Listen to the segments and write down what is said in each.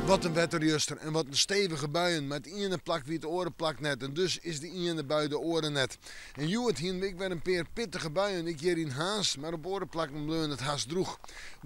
Wat in wetter juster en wat in stevige buien, mar it iene plak wie it oare plak net en dus is de iene bui de oare net. En hjoed hienen we ek wer in pear pittige buien, ek hjir yn Harns, mar op oare plakken bleaun it hast drûch.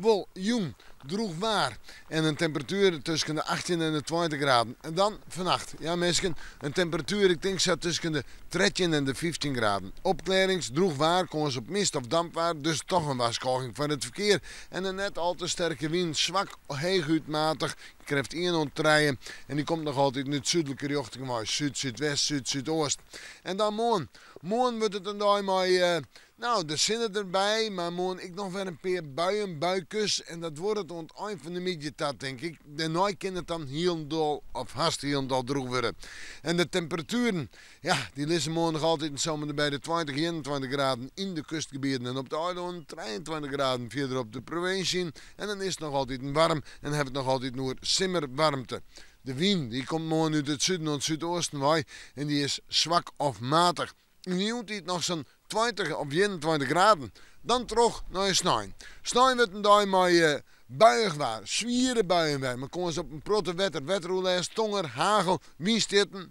Wol, jûn, drûch waar en in temperatuer tusken de 18 en de 20 graden. En dan fannacht, ja minsken, in temperatuer ik tink sa tusken de 13 en de 15 graden. Opklearrings, drûch waar, kâns op mist of dampwaar, dus toch in warskôging foar it ferkear. En in net al te sterke wyn, swak heechút matich, krêft ien oant trije en dy komt noch altyd út súdlike rjochting wei, súd, súdwest, súd, súdoost. En dan moarn. Moarn wurdt it in dei mei, no, de sinne derby, mar moarn ek noch wer in pear buien, buikes en dat duorret oant ein fan de middei ta, tink ik. Dêrnei kin it dan hielendal of hast hielendal drûch wurde. En de temperatueren, ja, dy lizze moarn noch altyd sa om en by de 20, 21 graden yn de kustgebieten en op de eilannen 23 graden fierder op de provinsje. En dan is it noch altyd waarm en ha we it noch altyd oer simmerwaarmte. De wyn dy komt moarn út it suden oant súdeasten wei en dy is swak of matich. Yn de jûntiid noch sa'n 20 of 21 graden. Dan troch nei snein. Snein wurdt in dei mei buiïch waar, swiere buien wer, mei kâns op in protte wetter, wetteroerlêst, tonger, hagel, wynstjitten.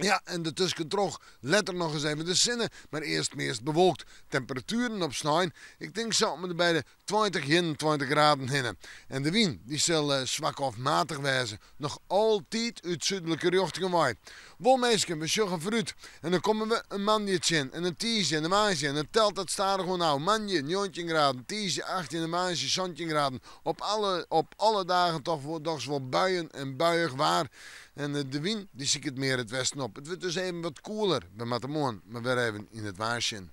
Ja, en dertuskentroch letter noch ris even de sinne, mar earst meast bewolkt. Temperatueren op snein, ik tink sa om en by de 20, 21 graden hinne. En de wyn dy sil swak of matich wêze, noch altyd út súdlike rjochtingen wei. Wol minsken, we sjogge foarút en dan komme we in moandei tsjin en in tiisdei en in woansdei en dan telt dat stadichoan ôf. Moandei 19 graden, tiisdei 18 en woansdei 17 graden. Op alle, op alle dagen toch wol, dochs wol buien en buiïch waar. En de wyn dy siket mear it westen op. It wurdt dus even wat koeler. We moatte moarn mar wer even yn it waar sjen.